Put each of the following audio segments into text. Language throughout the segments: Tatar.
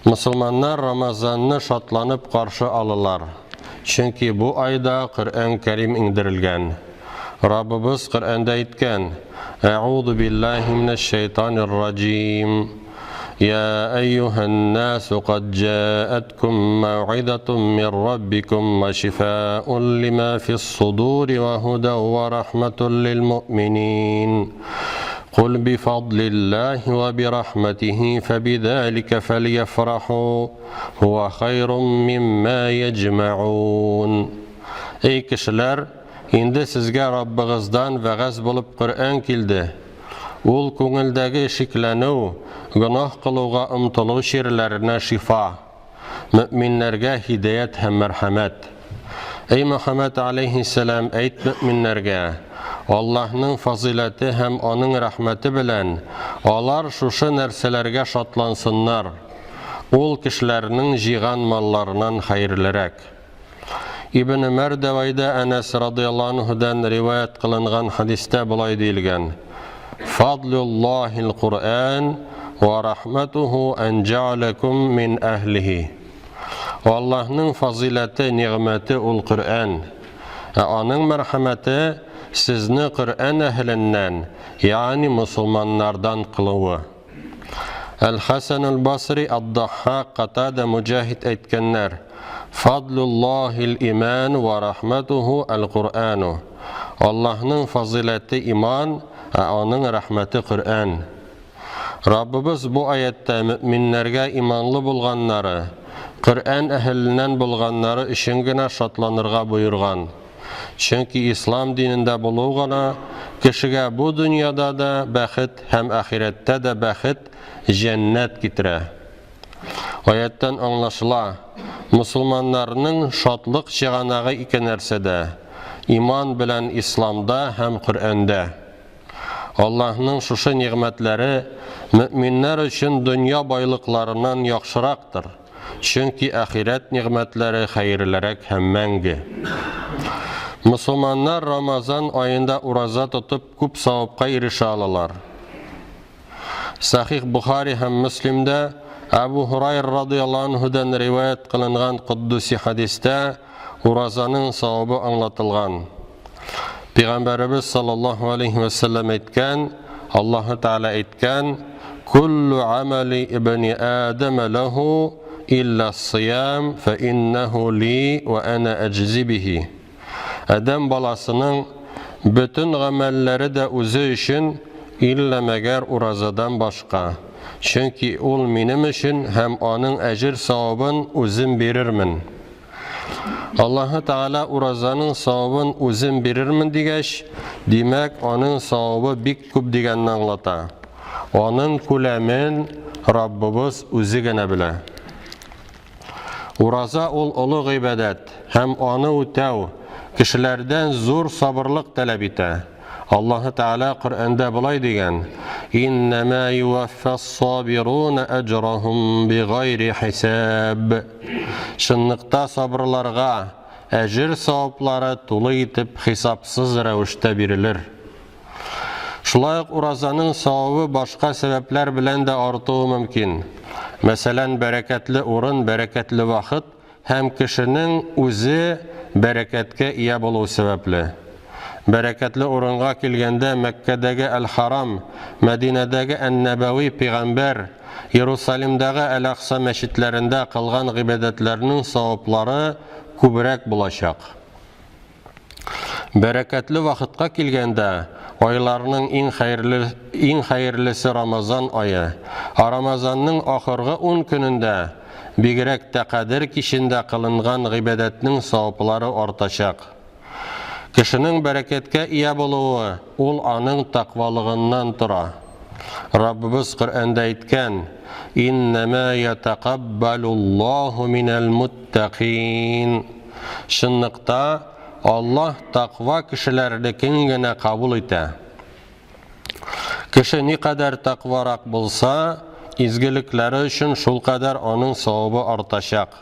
Мосылманнар Рамазанны шатланып каршы алалар, чөнки бу айда Коръән Кәрим иңдерелгән. Раббыбыз Коръәндә әйткән, Әгъузу биллаһи минәш шәйтанир раҗим. Я әйюһән насу кад җаәткум мәүгыйзатун мин раббикум ва шифаун лима фис судури ва һудан ва рахматун лил муъминин. Кул бифадлиллаһи ва бирахматихи фәбидәлика фәльяфраху һуа хайрун мимма яҗмәгун. Эй кешеләр, инде сезгә Раббыгыздан вәгазь булып Коръән килде. Ул күңелдәге шикләнү, гөнаһ кылуга омтылу чирләренә шифа. Мөэминнәргә һидаять һәм мәрхәмәт. Әй Мөхәммәд аләйһиссәлам, әйт мөэминнәргә, Аллаһның фазыйләте һәм Аның рәхмәте белән алар шушы нәрсәләргә шатлансыннар. Ул кешеләрнең җыйган малларынан хәерлерәк. Ибн Мәрдәвәйдә Әнәс радыяллаһу анһудан риваять кылынган хәдистә болай диелгән: Фадлуллаһил Куръан ва рахматуху ан җәаләкум мин әһлихи. Аллаһның фазыйләте, нигъмәте ул Коръән. Ә аның мәрхәмәте сезне Коръән әһеленнән, ягъни мусулманнардан кылуы. Әл-Хәсән әл-Басри, Ад-Даххак, Катада, Муҗаһид әйткәннәр, Фадлуллаһил иман ва рахматуху әл-Куръану. Аллаһның фазыйләте иман, ә аның рәхмәте Коръән. Раббыбыз бу аятьтә мөэминнәргә иманлы булганнары, Коръән әһеленнән булганнары өчен генә шатланырга боерган. Чөнки ислам динендә булу гына кешегә бу дөньяда да бәхет һәм ахирәттә дә бәхет, җәннәт китерә. Аятьтән аңлашыла, мосылманнарның шатлык чыганагы ике нәрсәдә, иман белән исламда һәм Коръәндә. Аллаһның шушы нигъмәтләре мөэминнәр өчен дөнья байлыкларыннан яхшырактыр. Чөнки ахирәт нигъмәтләре хәерлерәк һәм мәңге. Мосылманнар Рамазан аенда ураза тотып күп савапка ирешә алалар. Сахих Бухари һәм Мөслимдә Әбу Һурайр радыяллаһу анһудан риваять кылынган коддуси хәдистә уразаның савабы аңлатылган. Пәйгамбәребез саллаллаһу алейхи ва сәлләм әйткән, Аллаһы Тәгалә әйткән, Куллу амали ибни Адама лаху илля сиям фа иннаху ли ва ана аджзи бихи. Адәм баласының бөтен гамәлләре дә үзе өчен, иллә мәгәр уразадан башка. Чөнки ул минем өчен һәм аның әҗер-савабын үзем бирермен. Аллаһы Тәгалә уразаның савабын үзем бирермен дигәч, димәк, аның савабы бик күп дигәнне аңлата. Аның күләмен Раббыбыз үзе генә белә. Ураза ул олы гыйбадәт һәм аны үтәү кешеләрдән зур сабырлык таләп итә. Аллаһы Тәгалә Коръәндә болай дигән: "Иннәмә юваффас-сабируна әҗрахум бигайри хисаб". Чынлыкта сабырларга әҗер саваплары тулы итеп хисапсыз рәвештә бирелер. Шулай ук уразаның савабы башка сәбәпләр белән дә артуы мөмкин. Мәсәлән, бәрәкәтле урын, бәрәкәтле вакыт һәм кешенең үзе бәрәкәткә ия булу сәбәпле. Бәрәкәтле урынга килгәндә Мәккәдәге Әл-Харам, Мәдинәдәге Ән-Нәбәви пигамбәр, Иерусалимдагы Әл-Акса мәчетләрендә кылган гыйбадәтләрнең саваплары күбрәк булачак. Бәрәкәтле вакытка килгәндә, айларның иң хәерле, иң хәерлесе Рамазан ае. Ә Рамазанның ахыргы ун көнендә, бигрәк тә Кадер кичендә кылынган гыйбадәтнең саваплары артачак. Кешенең бәрәкәткә ия булуы ул аның тәкъвалыгыннан тора. Раббыбыз Коръәндә әйткән, Иннәмә ятәкаббалуллаһу минәл муттакин. Чынлыкта, Аллаһ тәкъва кешеләрнекен генә кабул итә. Кеше никадәр тәкъварак булса, изгелекләре өчен шулкадәр аның савабы артачак.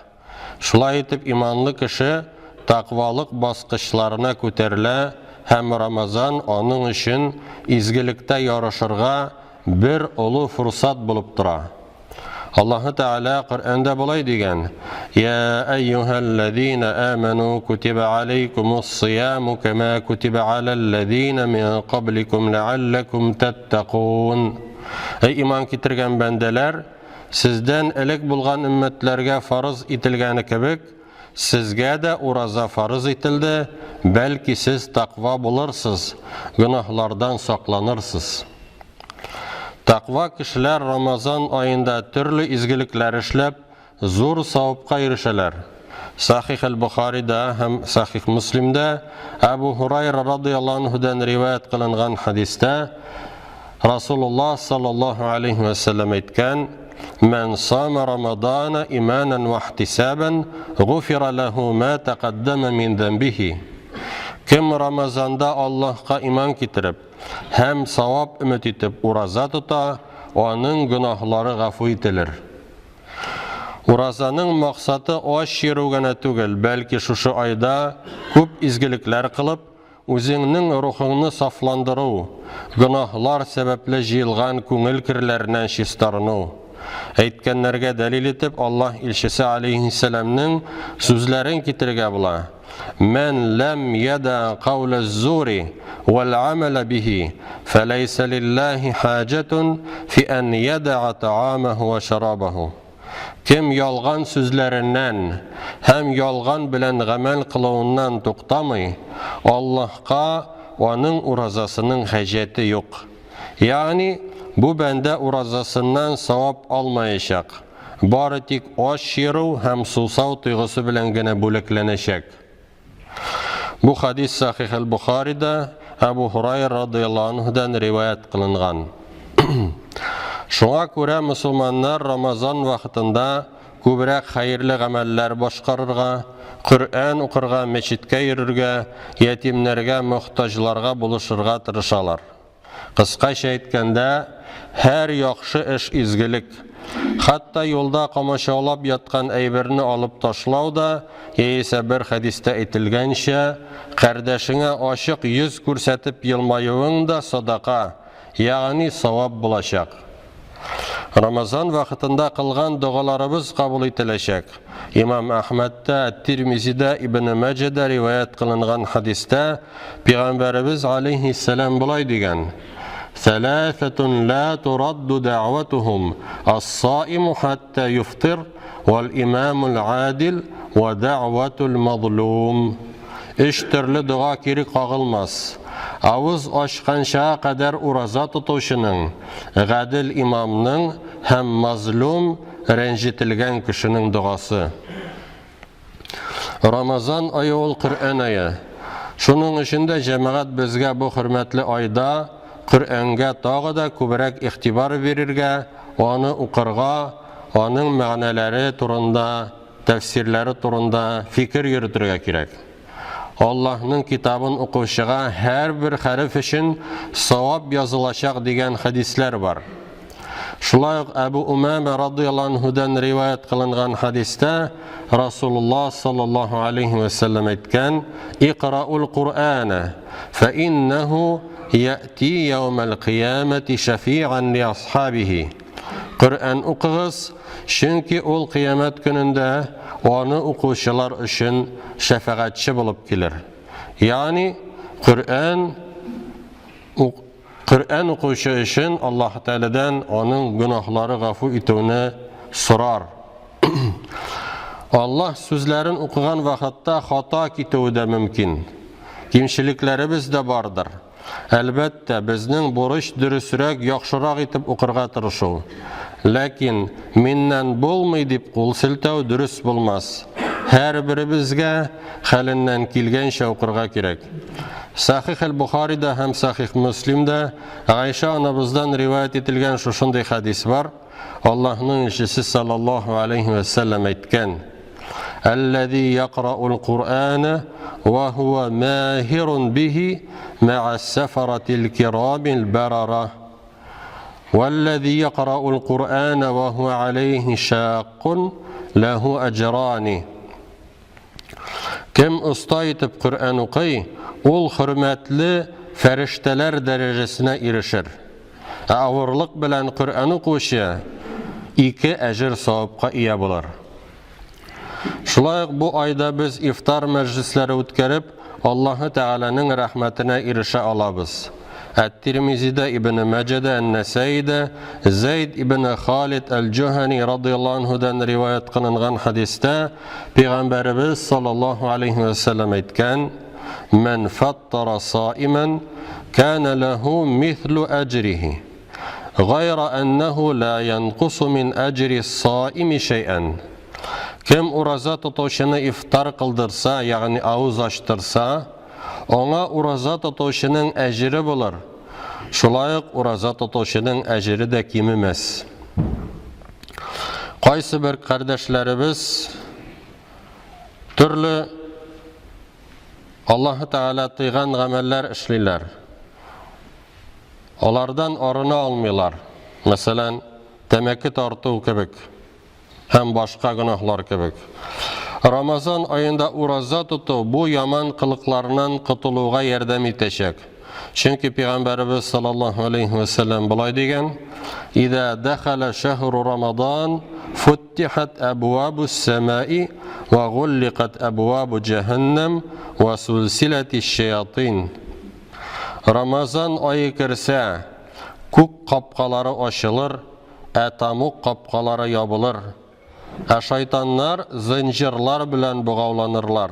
Шулай итеп, иманлы кеше тәкъвалык баскычларына күтәрелә һәм Рамазан аның өчен изгелектә ярышырга бер олы форсат булып тора. Аллаһы Тәгалә Коръәндә болай дигән: "Я әйюһәлләзина аману кутиба алейкумус сияму кама кутиба алалләзина мин кабликум ләалләкум таттакун." Эй иман китергән бәндәләр, сездән элек булган өммәтләргә фарыз ителгәне кебек, сезгә дә ураза фарыз ителде, бәлки сез тәкъва булырсыз, гөнаһлардан сакланырсыз. Тәкъва кешеләр Рамазан аенда төрле изгелекләр эшләп, зур савапка ирешәләр. Сахих әл-Бухарида һәм Сахих Муслимдә Әбу Һурайра радыяллаһу анһудан риваять кылынган хәдистә Расулуллаһ саллаллаһу алейһи вә сәлләм әйткән: "Мән сама Рамадана иманан ва ихтисабан, гуфира ләһу ма тәкаддама мин зәмбихи." Кем Рамазанда Аллаһка иман китереп һәм савап өмет итеп ураза тота, аның гөнаһлары гафу ителер. Уразаның максаты ач йөрү генә түгел, бәлки шушы айда күп изгелекләр кылып, Үзеңнең рухыңны сафландыру, гөнаһлар сәбәпле җыелган күңел керләреннән чистарыну. Әйткәннәргә дәлил итеп Аллаһ илчесе алейһиссәламнең сүзләрен китерергә була, Мән ләм яда кауләз-зури вәл-амәлә бихи, фәләйсә лиллаһи хаҗәтун фи ән яда'а та'амәһу вә шәрабәһу. Кем ялган сүзләреннән һәм ялган белән гамәл кылуыннан туктамый, Аллаһка аның уразасының хаҗәте юк. Ягъни, бу бәндә уразасыннан савап алмаячак, бары тик ач йөрү һәм сусау тойгысы белән генә бүләкләнәчәк. Бу хадис Сахих әл-Бухарида Әбу Һурайра радыяллаһу анһудан риваять кылынган. Шуңа күрә мөселманнар Рамазан вакытында күбрәк хәерле гамәлләр башкарырга, Коръән укырга, мәчеткә йөрергә, ятимнәргә, мохтаҗларга булышырга тырышалар. Кыскача әйткәндә, һәр яхшы эш изгелек. Хәтта юлда комачаулап яткан әйберне алып ташлау да, яисә бер хәдистә әйтелгәнчә, кардәшеңә ачык йөз күрсәтеп елмаюың да садака, ягъни савап булачак. Рамазан вакытында кылган догаларыбыз кабул ителәчәк. Имам Әхмәдтә, Әт-Тирмизидә, Ибн Мәҗәдә риваять кылынган хәдистә Пәйгамбәребез алейһиссәлам болай дигән: Сәләсәтун ла турадду дәгъватухум, ас-саиму хатта юфтир, вал имамул адил, ва дәгъватул мазлум. Өч төрле дога кире кагылмас. Авыз ачканчага кадәр ураза тотучының, гадел имамның һәм мазлум, рәнҗетелгән кешенең догасы. Рамазан ае ул Коръән ае. Шуның өчен дә җәмәгать безгә бу хөрмәтле айда Коръәнгә тагы да күбрәк игътибар бирергә, аны укырга, аның мәгънәләре турында тәфсирләре турында фикер йөртергә кирәк. Аллаһның китабын укучыга һәрбер хәреф өчен савап язылачак дигән хәдисләр бар. Шулай ук Әбу Умама радыяллаһу анһудан риваять кылынган хәдистә Расулуллаһ саллаллаһу алейхи ва сәлләм әйткән: "Икраул Куръана, фа иннаху яти яумал кыямати шафи'ан ли асхабихи." Коръән укыгыз, чөнки ул кыямәт көнендә аны укучылар өчен шәфәгатьче булып килер. Ягъни Коръән Коръән укучы өчен Аллаһ Тәгаләдән аның гөнаһлары гафу итүне сорар. Аллаһ сүзләрен укыган вакытта хата китүе дә мөмкин. Кимчелекләребез дә бардыр. Әлбәттә, безнең бурыч дөресрәк, яхшырак итеп укырга тырышу. Ләкин миннән булмый дип кул селтәү дөрес булмас. Һәрберебезгә хәленнән килгәнчә укырга кирәк. Сахих әл-Бухарида һәм Сахих Муслимда Гайша анабыздан риваять ителгән шушындый хәдис бар. Аллаһның илчесе саллаллаһу алейхи ва сәлләм әйткән: Әлләзи якраул Куръана ва хуа маһирун бихи ма'ас сафаратил кирамил барара. Валләзи якраул Куръана ва хуа алейхи шаккун ләһу аҗрани. Кем оста итеп Коръән укый, ул хөрмәтле фәрештәләр дәрәҗәсенә ирешер. Ә авырлык белән Коръән укучы ике әҗер-савапка ия булыр. Шулай ук бу айда без ифтар мәҗлесләре үткәреп, Аллаһы Тәгаләнең рәхмәтенә ирешә алабыз. Әт-Тирмизидә, Ибне Мәҗәдә, Ән-Нәсәидә Зәйд ибне Халид әл-Җуһани радыяллаһу анһудан риваять кылынган хәдистә Пәйгамбәребез саллаллаһу алейһи вә сәлләм әйткән: "Мән фаттара саиман кана ләһу мислу әҗрихи, гайра әннәһу ла янкусу мин әҗри саими шәйән." Кем ураза тотучыны ифтар кылдырса, ягъни авыз ачтырса, аңа ураза тотучының әҗере булыр. Шулай ук ураза тотучының әҗере дә кимемәс. Кайсы бер кардәшләребез төрле Аллаһы Тәгалә тыйган гамәлләр эшлиләр. Алардан арына алмыйлар. Мәсәлән, тәмәке тарту кебек. Һәм башка гөнаһлар кебек. Рамазан аенда ураза тоту бу яман кылыкларыннан котылуга ярдәм итәчәк. Чөнки Пәйгамбәребез саллаллаһу алейһи вә сәлләм болай дигән: "Иза дахала шәһру Рамадан, футтихат абвабус самаи ва гулликат абвабу җәһәннәм ва сулсилатиш шаятин." Рамазан ае керсә, күк капкалары ачылыр, ә тамук капкалары ябылыр, ә шайтаннар зынҗырлар белән богауланырлар.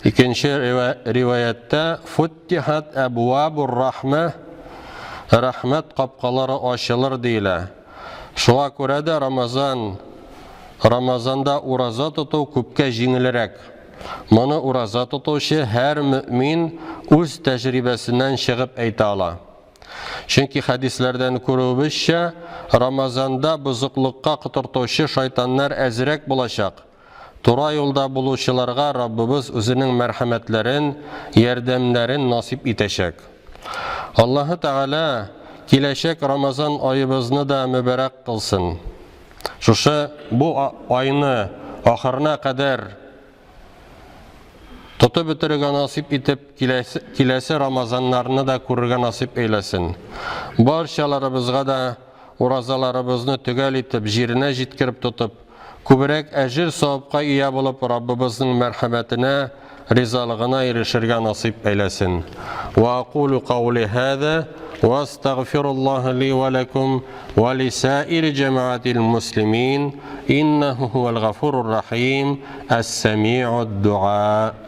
Икенче риваятьтә футтихат әбвабур рахмә, рәхмәт капкалары ачылыр диелә. Шуңа күрә дә Рамазан Рамазанда ураза тоту күпкә җиңелрәк. Моны ураза тотучы һәр мөэмин үз тәҗрибәсеннән чыгып әйтә ала. Чөнки хәдисләрдән күрүебезчә, Рамазанда бозыклыкка котыртучы шайтаннар әзрәк булачак. Тура юлда булучыларга Раббыбыз үзенең мәрхәмәтләрен, ярдәмнәрен насыйп итәчәк. Аллаһы Тәгалә киләчәк Рамазан аебызны да мөбарәк кылсын. Шушы бу айны ахырына кадәр Тотып бетерергә насыйп итеп, киләсе, киләсе Рамазаннарны да күрергә насыйп әйләсен. Барчаларыбызга да уразаларыбызны төгәл итеп, җиренә җиткереп тотып, күбрәк әҗер-савапка ия булып, Раббыбызның мәрхәмәтенә, ризалыгына ирешергә насыйп әйләсен. Ва акулу каули һаза ва астагфируллаһа ли ва лакум ва лисаири җәмәгатил муслимин иннаху хуал гафурур рахим. Әс-сәми'уд дуа.